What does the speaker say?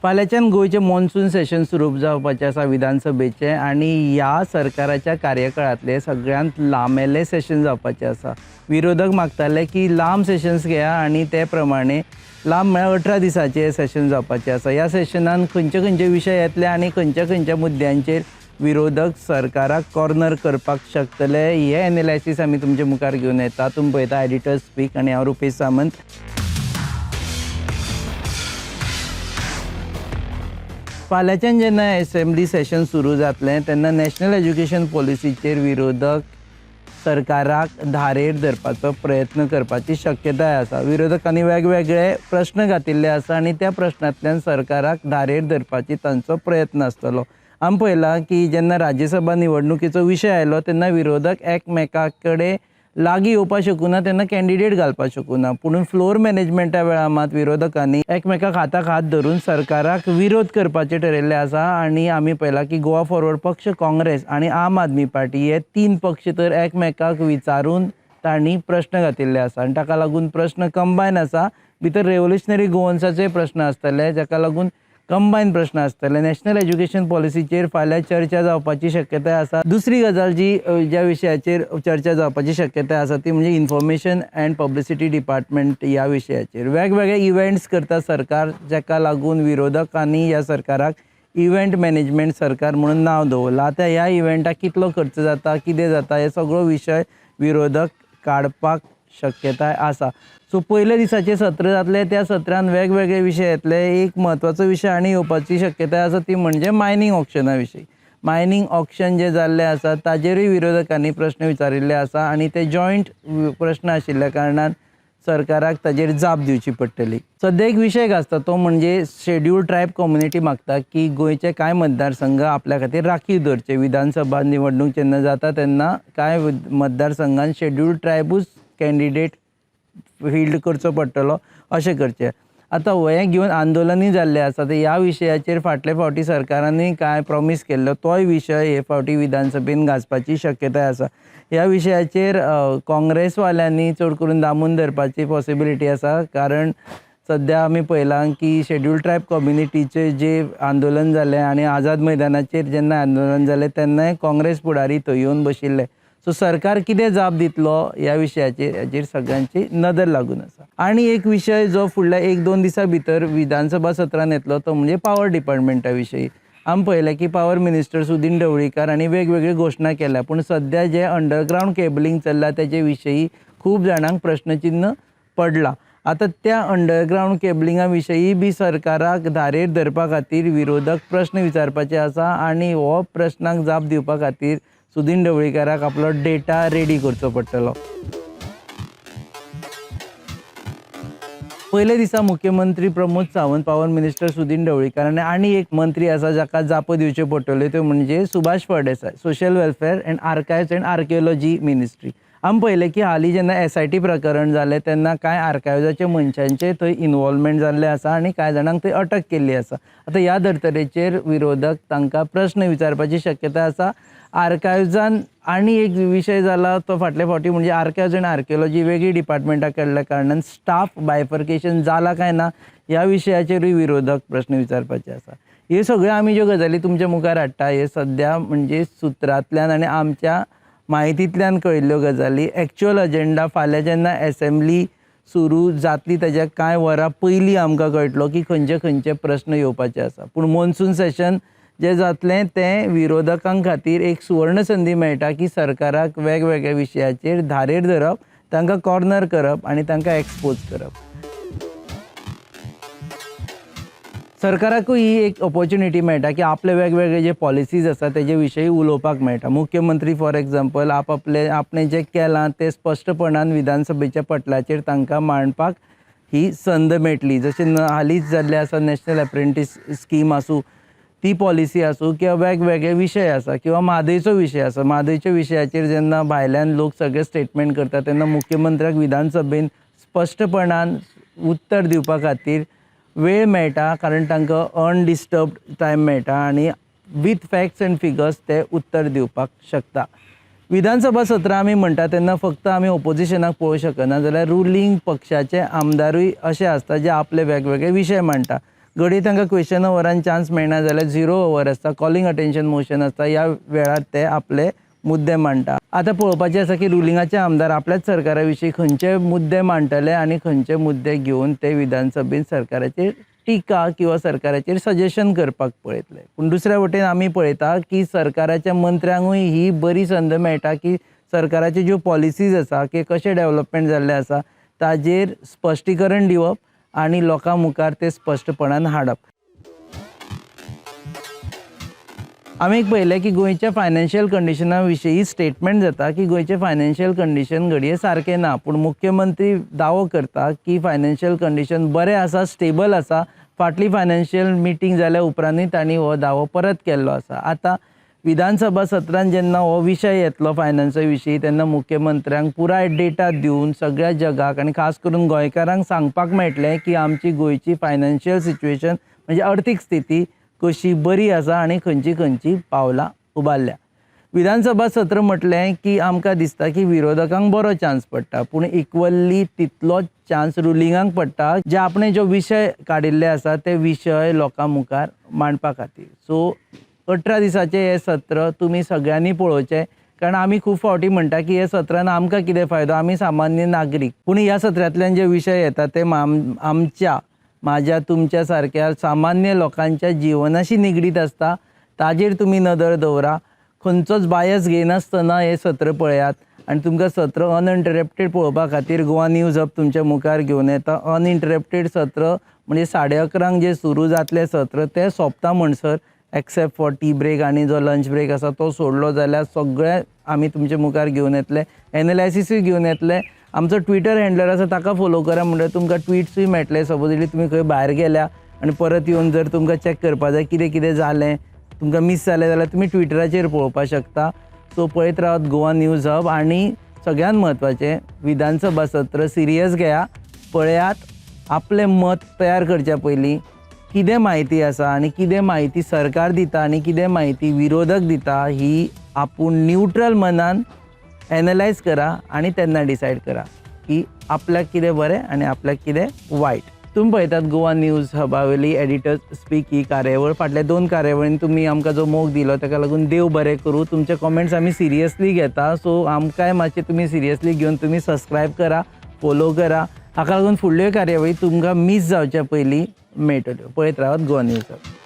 फाल्यांच्यान गोंयचें मॉन्सून सेशन सुरू जावपाचें आसा विधानसभेचें आनी ह्या सरकाराच्या कार्यकाळांतलें सगळ्यांत लांबेलें सेशन जावपाचें आसा. विरोधक मागताले की लांब सेशन्स घेया आनी ते प्रमाणे लांब म्हळ्यार 18 दिसांचें सेशन जावपाचें आसा. ह्या सेशनान खंयचे खंयचे विशय येतले आनी खंयच्या खंयच्या मुद्द्यांचेर विरोधक सरकाराक कॉर्नर करपाक शकतले हे एनालायसीस आमी तुमचे मुखार घेवन येता. तुमी पळयता एडिटर्स स्पीक आनी हांव रुपेश सामंत. फाल्यांच्यान जेन्ना एसेंब्ली सेशन सुरू जातलें तेन्ना नॅशनल एज्युकेशन पॉलिसीचेर विरोधक सरकाराक धारेर धरपाचो प्रयत्न करपाची शक्यताय आसा. विरोधकांनी वेगवेगळे प्रश्न घातिल्ले आसा आनी त्या प्रश्नांतल्यान सरकाराक धारेर धरपाची तांचो प्रयत्न आसतलो. आमी पळयलां की जेन्ना राज्यसभा निवडणुकीचो विशय आयलो तेन्ना विरोधक एकमेका कडेन लागीं येवपाक शकूना, तेन्ना कॅन्डिडेट घालपाक शकूना. पूण फ्लोर मॅनेजमेंटा वेळार मात विरोधकांनी एकमेकाक हाताक हात धरून सरकाराक विरोध करपाचें ठरयल्लें आसा. आनी आमी पळयलां की गोवा फॉरवर्ड पक्ष, काँग्रेस आनी आम आदमी पार्टी हे 3 पक्ष तर एकमेकाक विचारून तांणी प्रश्न घातिल्ले आसा आनी ताका लागून प्रश्न कंबायन आसा. भितर रेव्होल्युशनरी गोवन्साचे प्रश्न आसतले जाका लागून कंबायन प्रश्न आसतले. नॅशनल एज्युकेशन पॉलिसीचेर फाल्यां चर्चा जावपाची शक्यताय आसा. दुसरी गजाल जी ज्या विशयाचेर चर्चा जावपाची शक्यताय आसा ती म्हणजे इन्फॉर्मेशन अँड पब्लिसिटी डिपार्टमेंट ह्या विशयाचेर वेगवेगळे इव्हेंट्स करता सरकार, जाका लागून विरोधकांनी ह्या सरकाराक इव्हेंट मॅनेजमेंट सरकार म्हणून नांव दवरलां. आतां ह्या इव्हेंटाक कितलो खर्च जाता, कितें जाता, हे सगळो विशय विरोधक काडपाक शक्यताय आसा. सो पयल्या दिसाचें सत्र जातलें, त्या सत्रान वेगवेगळे विशय येतले. एक म्हत्वाचो विशय आनी येवपाची शक्यताय आसा ती म्हणजे मायनींग ऑक्शना विशीं. मायनींग ऑक्शन जें जाल्लें आसा ताजेरूय विरोधकांनी प्रश्न विचारिल्ले आसा आनी ते जॉयंट प्रश्न आशिल्ल्या कारणान सरकाराक ताजेर जाप दिवची पडटली. सद्या एक विशय आसता तो म्हणजे शेड्यूल्ड ट्रायब कम्युनिटी मागता की गोंयचे कांय मतदारसंघ आपल्या खातीर राखीव दवरचे. विधानसभा निवडणूक जेन्ना जाता तेन्ना कांय मतदारसंघान शेड्यूल्ड ट्रायबूच कॅन्डिडेट फिल्ड करचो पडटलो अशें करचें. आतां हें घेवन आंदोलनूय जाल्लें आसा. ते ह्या विशयाचेर फाटले फावटी सरकारानूय कांय प्रॉमीस केल्लो तोय विशय हे फावटी विधानसभेन गाजपाची शक्यताय आसा. ह्या विशयाचेर काँग्रेसवाल्यांनी चड करून दामून धरपाची पॉसिबिलिटी आसा, कारण सद्या आमी पळयलां की शेड्यूल्ड ट्रायब कम्युनिटीचें जें आंदोलन जालें आनी आझाद मैदानाचेर जेन्ना आंदोलन जालें तेन्नाय काँग्रेस फुडारी थंय येवन बशिल्ले. सो सरकार कितें जाप दितलो ह्या विशयाचेर हाजेर सगळ्यांची नदर लागून आसा. आनी एक विशय जो फुडल्या 1-2 दिसां भितर विधानसभा सत्रान येतलो तो म्हणजे पावर डिपार्टमेंटा विशयी. आमी पळयलें की पावर मिनिस्टर सुदीन ढवळीकार हांणी वेगवेगळ्यो घोशणा केल्या, पूण सद्या जें अंडरग्रावंड केबलिंग चल्लां तेजे विशयी खूब जाणांक प्रश्नचिन्न पडलां. आतां त्या अंडरग्रावंड केबलिंगा विशयी बी सरकाराक धारेर धरपा खातीर विरोधक प्रश्न विचारपाचे आसा आनी हो प्रश्नाक जाप दिवपा खातीर सुदीन ढवळीकाराक आपलो डेटा रेडी करचो पडटलो. पयल्या दिसा मुख्यमंत्री प्रमोद सावंत, पावर मिनिस्टर सुदीन ढवळीकार आनी एक मंत्री आसा जाका जापो दिवच्यो पडटल्यो त्यो म्हणजे Subhash Phaldesai, social welfare and archives and archaeology ministry. आमी पळयलें की हालीं जेन्ना SIT प्रकरण जालें तेन्ना कांय आर्कायव्जाच्या मनशांचें थंय इनवॉल्वमेंट जाल्लें आसा आनी कांय जाणांक थंय अटक केल्ली आसा. आतां ह्या धर्तरेचेर विरोधक तांकां प्रश्न विचारपाची शक्यताय आसा. आर्कायव्जान आनी एक विशय जाला तो फाटले फावटी म्हणजे आर्कायव्ज आनी आर्कियोलॉजी वेगळी डिपार्टमेंटां केल्ल्या कारणान स्टाफ बायफर्केशन जाला काय ना ह्या विशयाचेरूय विरोधक प्रश्न विचारपाचे आसा. ह्यो सगळ्यो आमी ज्यो गजाली तुमच्या मुखार हाडटा हे सद्या म्हणजे सुत्रांतल्यान आनी आमच्या म्हायतींतल्यान कळिल्ल्यो गजाली. एक्चुअल अजेंडा फाल्यां जेन्ना एसेंब्ली सुरू जातली ताज्या कांय वरां पयलीं आमकां कळटलो की खंयचे खंयचे प्रश्न येवपाचे आसा. पूण मॉन्सून सेशन जें जातलें तें विरोधकां खातीर एक सुवर्ण संदी मेळटा की सरकाराक वेगवेगळ्या विशयाचेर धारेर धरप, तांकां कॉर्नर करप आनी तांकां एक्सपोज करप. सरकाराकूय ही एक ऑपॉर्च्युनिटी मेळटा की आपले वेगवेगळे जे पॉलिसीज आसा तेजे विशयी उलोवपाक मेळटा. मुख्यमंत्री फॉर एग्जाम्पल आपआपले आपणें जें केलां तें स्पश्टपणान विधानसभेच्या पटलाचेर तांकां मांडपाक ही संद मेळटली. जशें हालींच जाल्लें आसा नॅशनल एप्रेंटीस स्कीम आसूं, ती पॉलिसी आसूं किंवा वेगवेगळे विशय आसा किंवा म्हादयचो विशय आसा. म्हादयच्या विशयाचेर जेन्ना भायल्यान लोक सगळे स्टेटमेंट करता तेन्ना मुख्यमंत्र्याक विधानसभेन स्पश्टपणान उत्तर दिवपा खातीर वेळ मेळटा, कारण तांकां अनडिस्टर्बड टायम मेळटा आनी विथ फॅक्ट्स एंड फिगर्स ते उत्तर दिवपाक शकता. विधानसभा सत्रां आमी म्हणटा तेन्ना फक्त आमी ओपोजिशनाक पळोवंक शकना, जाल्यार रुलींग पक्षाचे आमदारूय अशे आसता जे आपले वेगवेगळे विशय मांडटा. घडये तांकां क्वेश्चन ओवरान चान्स मेळना जाल्यार झिरो ओवर आसता, कॉलिंग अटेन्शन मोशन आसता, ह्या वेळार ते आपले मुद्दे मांडटा. आतां पळोवपाचें आसा की रुलिंगाचे आमदार आपल्याच सरकारा विशीं खंयचे मुद्दे मांडटले आनी खंयचे मुद्दे घेवन ते विधानसभेन सरकाराचेर टिका किंवा सरकाराचेर सजेशन करपाक पळयतले. पूण दुसऱ्या वटेन आमी पळयता की सरकाराच्या मंत्र्यांकूय ही बरी संद मेळटा की सरकाराच्यो ज्यो पॉलिसीज आसा की कशें डेवलपमेंट जाल्लें आसा ताजेर स्पश्टीकरण दिवप आनी लोकां मुखार ते स्पश्टपणान हाडप. आमी एक पळयलें की गोंयच्या फायनान्शियल कंडिशना विशीं स्टेटमेंट जाता की गोंयचें फायनान्शियल कंडिशन घडये सारकें ना, पूण मुख्यमंत्री दावो करता की फायनान्शियल कंडिशन बरें आसा, स्टेबल आसा. फाटली फायनान्शियल मिटींग जाल्या उपरांतूय तांणी हो दावो परत केल्लो आसा. आतां विधानसभा सत्रांत जेन्ना हो विशय येतलो फायनान्सा विशीं तेन्ना मुख्यमंत्र्यांक पुराय डेटा दिवन सगळ्या जगाक आनी खास करून गोंयकारांक सांगपाक मेळटलें की आमची गोंयची फायनान्शियल सिच्युएशन म्हणजे अर्थीक स्थिती कशी बरी आसा आनी खंयची खंयची पावलां उबारल्या. विधानसभा सत्र म्हटलें की आमकां दिसता की विरोधकांक बरो चान्स पडटा, पूण इक्वली तितलोच चान्स रुलिंगांक पडटा जे आपणे जो विशय काडिल्ले आसा ते विशय लोकां मुखार मांडपा खातीर. सो 18 दिसाचें हें सत्र तुमी सगळ्यांनी पळोवचें, कारण आमी खूब फावटी म्हणटा की हे सत्रान आमकां कितें फायदो, आमी सामान्य नागरीक, पूण ह्या सत्रांतल्यान जे विशय येता ते आमच्या म्हाज्या तुमच्या सारक्या सामान्य लोकांच्या जिवनाशी निगडीत आसता. ताजेर तुमी नदर दवरा, खंयचोच बायस घेयनासतना हें सत्र पळयात आनी तुमकां सत्र अनइंटरप्टेड पळोवपा खातीर गोवा न्यूज हब तुमच्या मुखार घेवन येता. अनइंटरप्टेड सत्र म्हणजे 11:30 जें सुरू जातलें सत्र तें सोंपता म्हणसर, एक्सेप्ट फॉर टी ब्रेक आनी जो लंच ब्रेक आसा तो सोडलो जाल्यार सगळें आमी तुमचे मुखार घेवन येतले, एनालायसिसूय घेवन येतले. आमचो ट्विटर हँडलर आसा ताका फोलो करा, म्हणल्यार तुमकां ट्विट्सूय मेळटले. सपोजली तुमी खंय भायर गेल्या आनी परत येवन जर तुमकां चॅक करपा जाय कितें कितें जालें, तुमकां मीस जालें जाल्यार तुमी ट्विटराचेर पळोवपाक शकता. सो पळयत रावात गोवा न्यूज हब आनी सगळ्यांत म्हत्वाचें विधानसभा सत्र सिरियस घेया, पळयात, आपलें मत तयार करच्या पयलीं कितें म्हायती आसा आनी कितें म्हायती सरकार दिता आनी कितें म्हायती विरोधक दिता ही आपूण न्यूट्रल मनान एनलायज करा आनी तेन्ना डिसायड करा की आपल्याक कितें बरें आनी आपल्याक कितें वायट. तुमी पळयतात गोवा न्यूज हबावेली एडिटर्स स्पीक ही कार्यावळ. फाटल्या 2 कार्यावळीन तुमी आमकां जो मोग दिलो ताका लागून देव बरें करूं. तुमचे कॉमेंट्स आमी सिरियसली घेता, सो आमकांय मातशें तुमी सिरियसली घेवन तुमी सबस्क्रायब करा, फोलो करा. हाका लागून फुडल्यो कार्यावळी तुमकां मीस जावच्या पयलीं मेळटल्यो. पळयत रावात गोवा न्यूज हब.